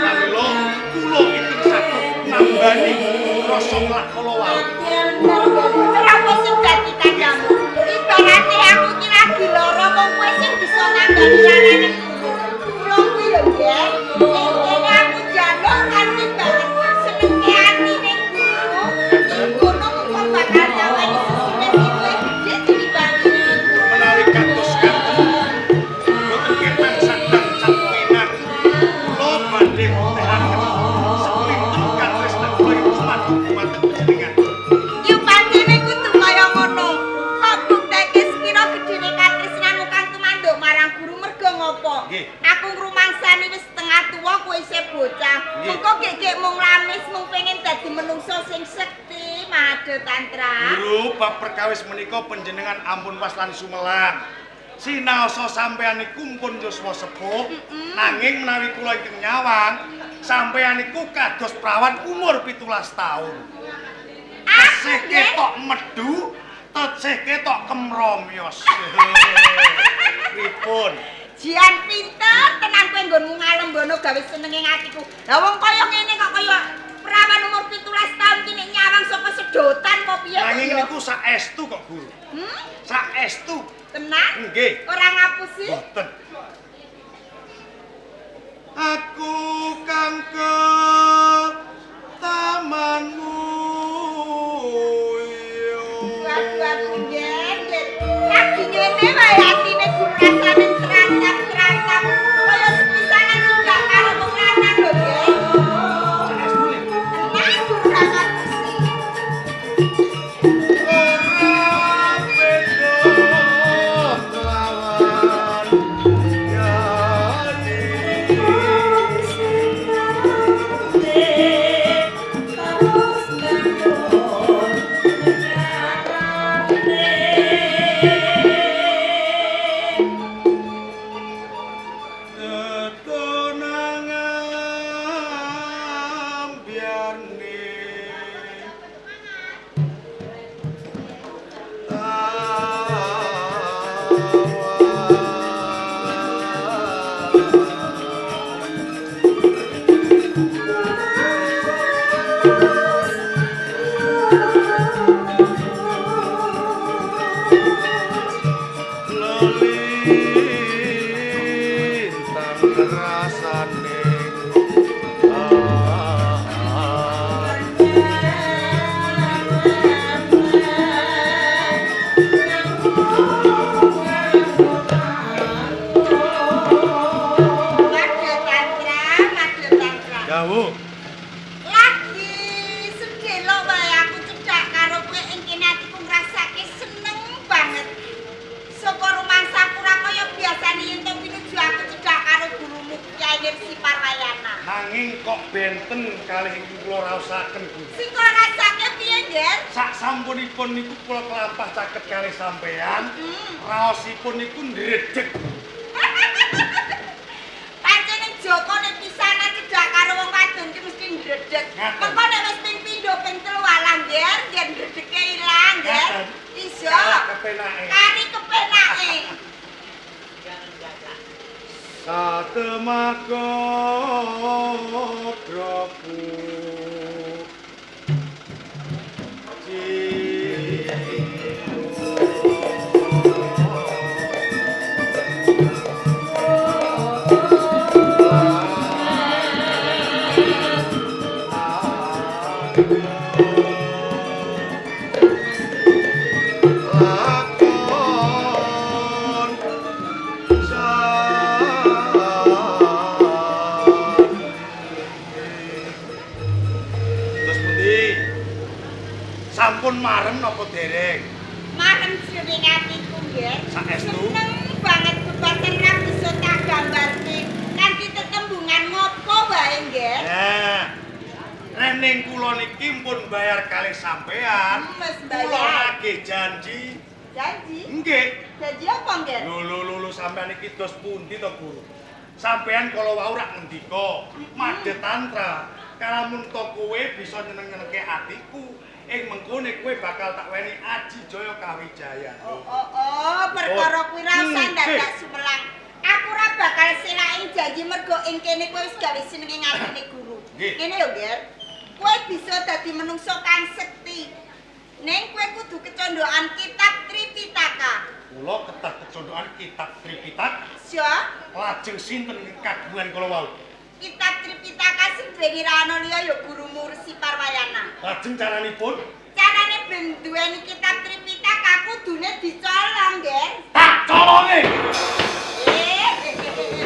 [SPEAKER 9] Pramila kula ingkang saged nambani rasa nglak kala wau.
[SPEAKER 10] Ora sing dadi kancamu. Ibarate aku iki lagi lara mung kowe sing bisa nambani larane guru. Kula kuwi lho, Nger. Ning kene aku njaluk kanthi banget senenge atine guru. Ing kono mung bakal nyawani sesune sing luwih gedhe tinimbang iki.
[SPEAKER 9] Menawi kados ngaten mboten ketang sadang sapuwinan kula badhe mbuktehaken sepinten katresnan kula ing dumateng panjenengan.
[SPEAKER 10] Yo pancene kudu kaya ngono. Kok bukteke sepira gedhene katresnanmu kang tumanduk marang guru mergo ngopo? Aku ngrumangsani wis setengah tuwa kowe isih bocah. Mengko gek-gek mung lamis mung pengen dadi menungso sing sekti, Madhe Tantra.
[SPEAKER 9] Guru, bab perkawis menika panjenengan ampun was lan sumelang. Sinaosa sampeyan niku pun yuswa sepuh, nanging menawi kula ingkang nyawang, sampeyan niku kados prawan umur 17 taun. Tesih ketok medhu, tesih ketok kemromyos. Pripun?
[SPEAKER 10] Jian pinter tenan kowe nggonmu ngalembono gawe senenge atiku. Lah wong kaya ngene kok kaya perawan umur 17 taun ki nek nyawang saka sedotan apa piye kok
[SPEAKER 9] Nanging
[SPEAKER 10] ya?
[SPEAKER 9] niku saestu kok, Guru.
[SPEAKER 10] Hmm?
[SPEAKER 9] Saestu.
[SPEAKER 10] Tenan?
[SPEAKER 9] Nggih.
[SPEAKER 10] Ora ngapusi?
[SPEAKER 9] Mboten. Aku kang ke tamanmu yo.
[SPEAKER 10] Waduh aduh nggih, nggih. Lagi ngene wae atine guru rasane terantap-terantap. Kaya sepisanan juga karo wong lanang lho nggih.
[SPEAKER 9] Saestu lho.
[SPEAKER 10] Tenan guru ora ngapusi.
[SPEAKER 9] Ora beda kelawan yani. benten kalih ingkang kula raosaken, Guru.
[SPEAKER 10] Sing kok rasake piye, Nger?
[SPEAKER 9] Sak sampunipun niku kula kelampah caket kalih sampeyan, raosipun niku ndredeg.
[SPEAKER 10] Pancene Joko nek pisanan cedhak karo wong wadon ki mesti ndredeg. Mengko nek wis ping pindho ping telu alah, Nger, nger ndredege ilang, Nger. Iso.
[SPEAKER 9] Kepenake.
[SPEAKER 10] Kari kepenake.
[SPEAKER 9] Satemaga draku Sampun marem napa dereng?
[SPEAKER 10] Marem jroning atiku, nggih.
[SPEAKER 9] Saestu?
[SPEAKER 10] Seneng banget bebasan ra bisa tak gambarke. Kanthi tetembungan ngopo wae, nggih.
[SPEAKER 9] Nah. Rening kula niki pun bayar kalih sampean. Kula nagih janji.
[SPEAKER 10] Janji?
[SPEAKER 9] Nggih.
[SPEAKER 10] Janji apa, nggih?
[SPEAKER 9] Lho lho lho sampean iki dos pundi to, Guru? Sampean kala wau rak ngendika, Madhe Tantra, kalamun to kowe bisa nyeneng-nyenengke atiku. Ing mengkone kowe bakal tak weni Aji Jaya Kawijaya.
[SPEAKER 10] Oh oh oh, perkara kuwi ra usah ndadak sumelang. Aku ora bakal selaki janji mergo ing kene kowe wis gawe senenge atine guru. Ngene lho, Nger. Kowe bisa dadi menungso kang sekti. Ning kowe kudu kecondokan kitab Tripitaka.
[SPEAKER 9] Kula ketah kecondokan kitab Tripitaka.
[SPEAKER 10] Siya?
[SPEAKER 9] Lajeng sinten kagungan kala wau?
[SPEAKER 10] Kitab Tripitaka sing duweni ra ana liya ya gurumu Resi Parwayana.
[SPEAKER 9] Lajeng caranipun?
[SPEAKER 10] Carane ben duweni kitab Tripitaka kudune dicolong, Nger.
[SPEAKER 9] Tak colonge.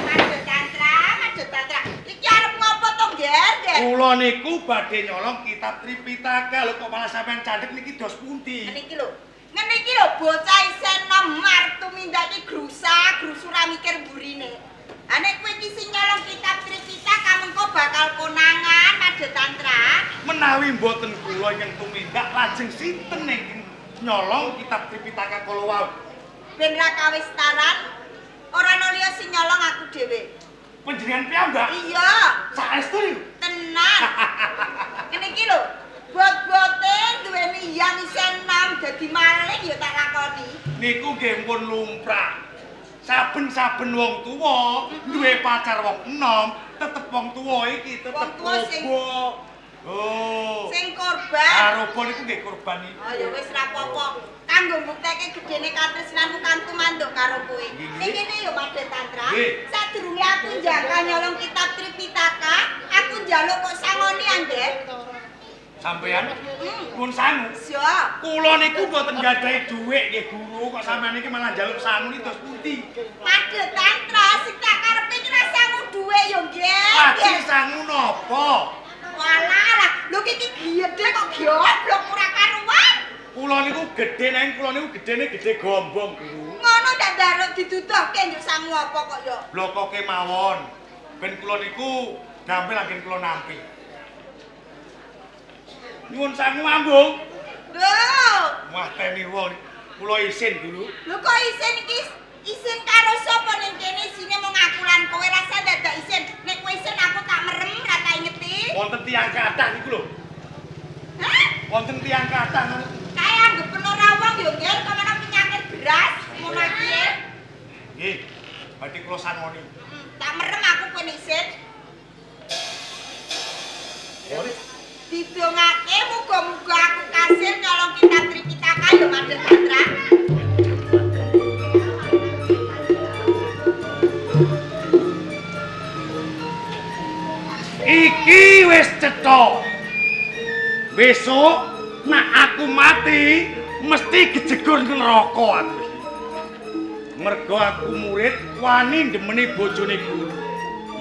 [SPEAKER 10] Madhe Tantra, Madhe Tantra. Iki arep ngopo to, Nger?
[SPEAKER 9] Kula niku badhe nyolong kitab Tripitaka. Lho kok malah sampean candhek niki dos pundi?
[SPEAKER 10] Niki lho. Ngene iki lho bocah isih enom martu mindaki grusa-grusu ra mikir mburine. Ha nek kowe iki sing nyolong kitab Tripitaka mengko bakal konangan Madhe Tantra.
[SPEAKER 9] Menawi mboten kula ingkang tumindak lajeng sinten ingkang nyolong kitab Tripitaka kala wau?
[SPEAKER 10] Ben ra kawistaran ora ana liya sing nyolong aku dhewe.
[SPEAKER 9] Panjenengan piyambak?
[SPEAKER 10] Iya.
[SPEAKER 9] Saestu niku?
[SPEAKER 10] Tenan. Ngene iki lho, bot-bote duweni yang isih enom dadi maling ya tak lakoni.
[SPEAKER 9] Niku nggih pun lumrah. Saben-saben wong tuwa duwe pacar wong enom, tetep wong tuwa iki tetep robo. Oh.
[SPEAKER 10] Sing korban.
[SPEAKER 9] Ah, robo niku nggih korban iki.
[SPEAKER 10] Oh ya wis ra apa-apa. Kanggo mbuktekke gedene katresnanmu kang tumanduk karo kowe. Ning kene ya Madhe Tantra. Sadurunge aku njaka nyolong kitab Tripitaka, aku njaluk kok sangoni angger.
[SPEAKER 9] Sampeyan pun sangu.
[SPEAKER 10] Siap.
[SPEAKER 9] Kula niku mboten gadhahi dhuwit nggih Guru, kok sampeyan iki malah njaluk sangu niki dos pundi?
[SPEAKER 10] Madhe Tantra sing tak karepe iki ra sangu dhuwit ya nggih.
[SPEAKER 9] Lajeng sangu napa?
[SPEAKER 10] Walah lah, lho iki gedhe kok goblok ora karuan.
[SPEAKER 9] Kula niku gedhe nang kula niku gedhene gedhe gombong, Guru.
[SPEAKER 10] Ngono ndak ndaruk diduduhke njuk sangu apa kok ya?
[SPEAKER 9] Blokoke mawon. Ben kula niku gampil anggen kula nampi. Nyuwun sangu ambung.
[SPEAKER 10] Lho.
[SPEAKER 9] Mateni wong. Kula isin dulu.
[SPEAKER 10] Lho kok isin iki? Isin karo sapa ning kene isine mung aku lan kowe rasa dadak isin. Nek kowe isin aku tak merem ra tak ingeti.
[SPEAKER 9] Wonten tiyang kathah niku lho.
[SPEAKER 10] Hah?
[SPEAKER 9] Wonten tiyang kathah ngono.
[SPEAKER 10] Kae anggepen ora wong ya nggih kok ana penyakit beras ngono iki.
[SPEAKER 9] Nggih. Badhe kula sangoni.
[SPEAKER 10] Tak merem aku kowe nek isin.
[SPEAKER 9] Boleh.
[SPEAKER 10] Didongake muga-muga aku kasil nyolong kitab Tripitaka ya Madhe Tantra.
[SPEAKER 9] Iki wis cetha. Besok nek aku mati mesti kejegur neraka aku. Mergo aku murid wani ndemeni bojone guru.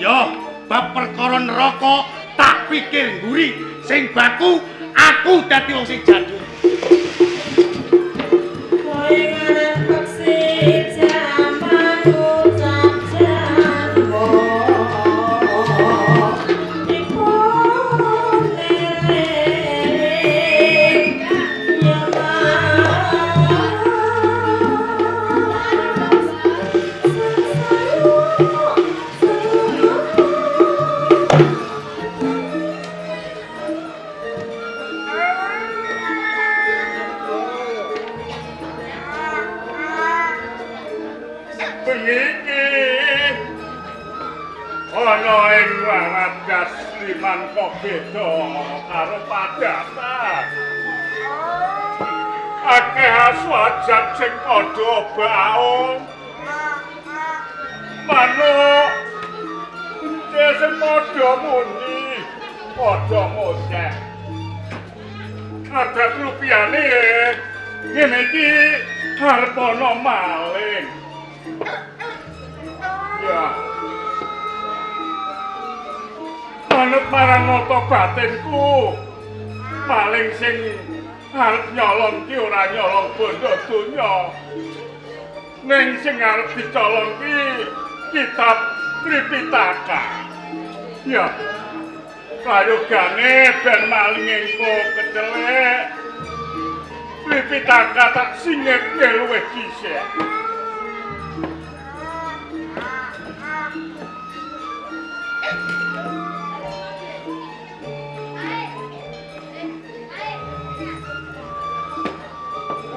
[SPEAKER 9] Yo, bab perkara neraka tak pikir mburi. Sing baku aku dadi wong sing jadul.
[SPEAKER 11] Kowe ngarep peksi jaman ucap jamu. Iku
[SPEAKER 3] Radas Liman kok beda karo padatan. Akeh asu ajat sing padha baung. Manuk ence sing padha muni, padha ngoceh. Adat rupiane ngene iki arep ana maling. Ya. Manut marang nata batinku. Maling sing arep nyolong ki ora nyolong bondo donya. Ning sing arep dicolong ki kitab Tripitaka. Ya. Prayogane ben maling engko kecelek. Tripitaka tak singetke luwih dhisik.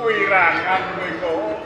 [SPEAKER 3] Wirangan kowe.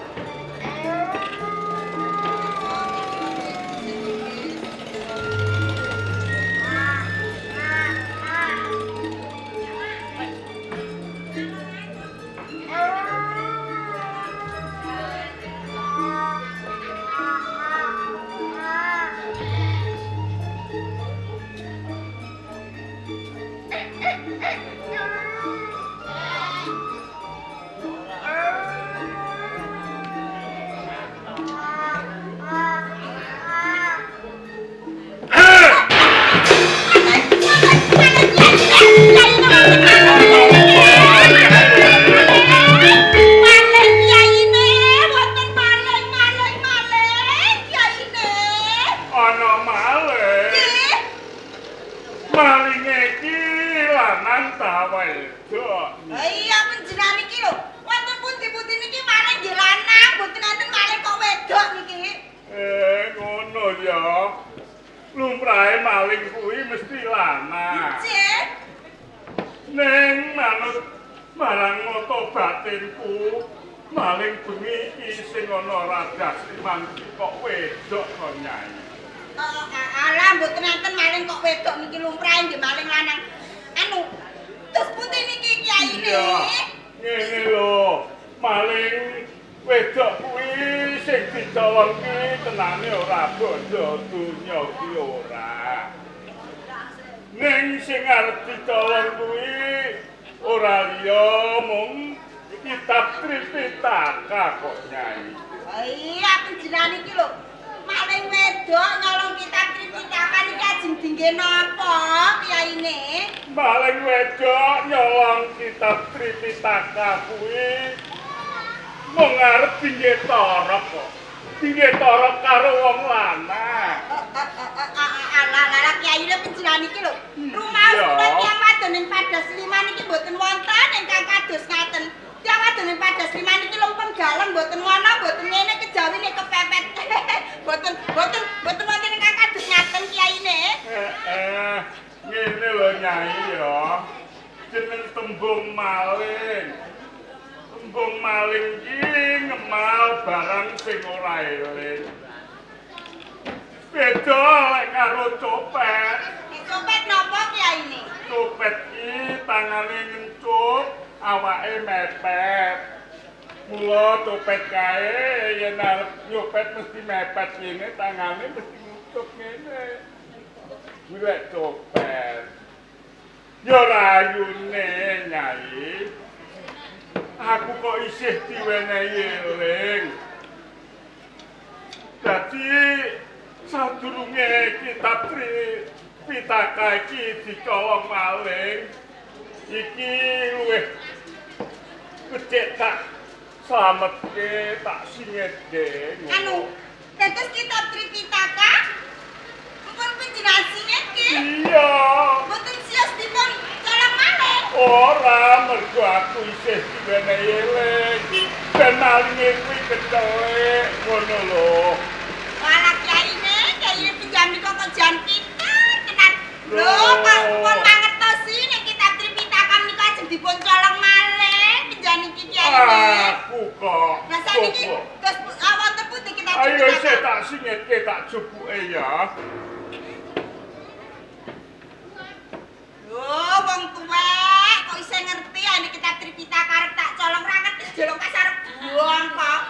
[SPEAKER 10] Oh, wong tuwek kok isih ngerti ane kitab Tripitaka arep tak colong ra ngerti jolong kasarep buang kok.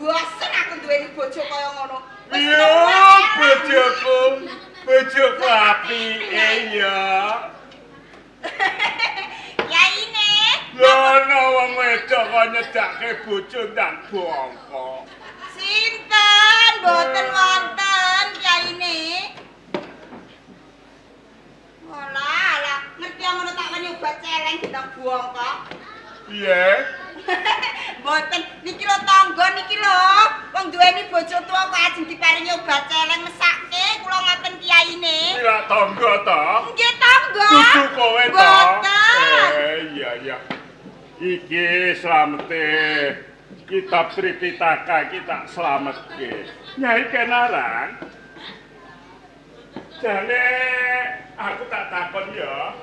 [SPEAKER 10] Bosen aku duweni bojo kaya ngono. Wis
[SPEAKER 12] Iya, bojoku. Bojoku apike ya.
[SPEAKER 10] Yaine.
[SPEAKER 12] Lho ana wong wedok kok nyedake bojo ndang bongko.
[SPEAKER 10] Sinten mboten wonten yaine. Walah, lah ngerti ngono tak weni obat celeng ndang bongko.
[SPEAKER 12] Piye?
[SPEAKER 10] Mboten niki lho tangga niki lho. Wong duweni bojo tuwa kok ajeng diparingi obat celeng mesake kula ngoten kiyaine.
[SPEAKER 12] Kuwi lak tangga ta?
[SPEAKER 10] Nggih tangga.
[SPEAKER 12] Dudu kowe ta?
[SPEAKER 10] Mboten.
[SPEAKER 12] Iya iya. Iki slamete kitab Tripitaka iki tak slametke. Nyai Kenarang. Jane aku tak takon ya.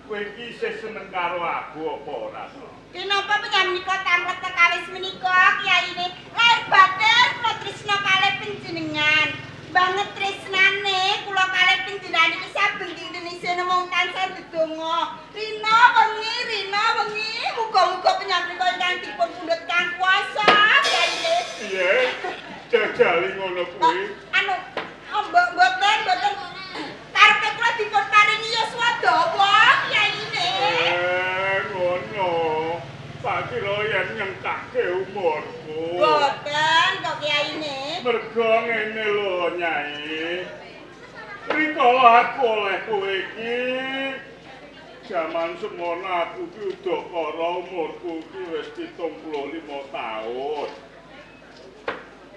[SPEAKER 12] Kowe iki isih seneng karo aku apa ora to?
[SPEAKER 10] Kenapa menika tanglet kekawis menika kiyaine? Lahir batin kula tresna kalih panjenengan. Banget tresnane kula kalih panjenengan iki saben dinten isih mung tansah ndedonga. Rina wengi muga-muga panjenengan ingkang dipun pundhut kang kuwasa kiyaine.
[SPEAKER 12] Piye? Jajali ngono kuwi.
[SPEAKER 10] Anu, mbok mboten mboten karepe kula dipun paringi yuswa dawa kiyaine.
[SPEAKER 12] Ngono. Tak kira yen nyengkake umurku.
[SPEAKER 10] Mboten kok kiyaine.
[SPEAKER 12] Mergo ngene lho, Nyai. Rikala aku oleh kowe iki jaman semono aku ki udakara umurku ki wis 75 taun.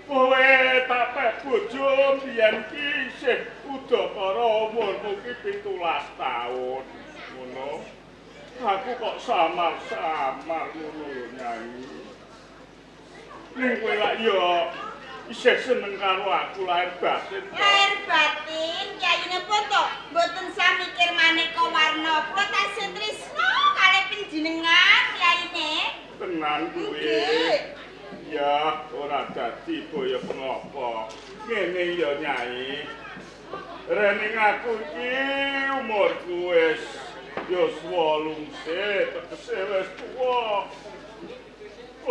[SPEAKER 12] Kowe tak pek bojo mbiyen ki isih udakara umurmu ki 17 taun. Ngono. Aku kok samar-samar ngono lho, Nyai. Ning kowe lak ya isih seneng karo aku lahir batin.
[SPEAKER 10] Lahir batin kiyaine pun to mboten sah mikir maneka warna. Kula tasih tresna kalih panjenengan kiyaine.
[SPEAKER 12] Tenan kuwi.
[SPEAKER 10] Nggih.
[SPEAKER 12] Ya ora dadi boyo ngopo. Ngene ya, Nyai. Rening aku iki umurku wis yuswa lungse, tegese wis tuwa.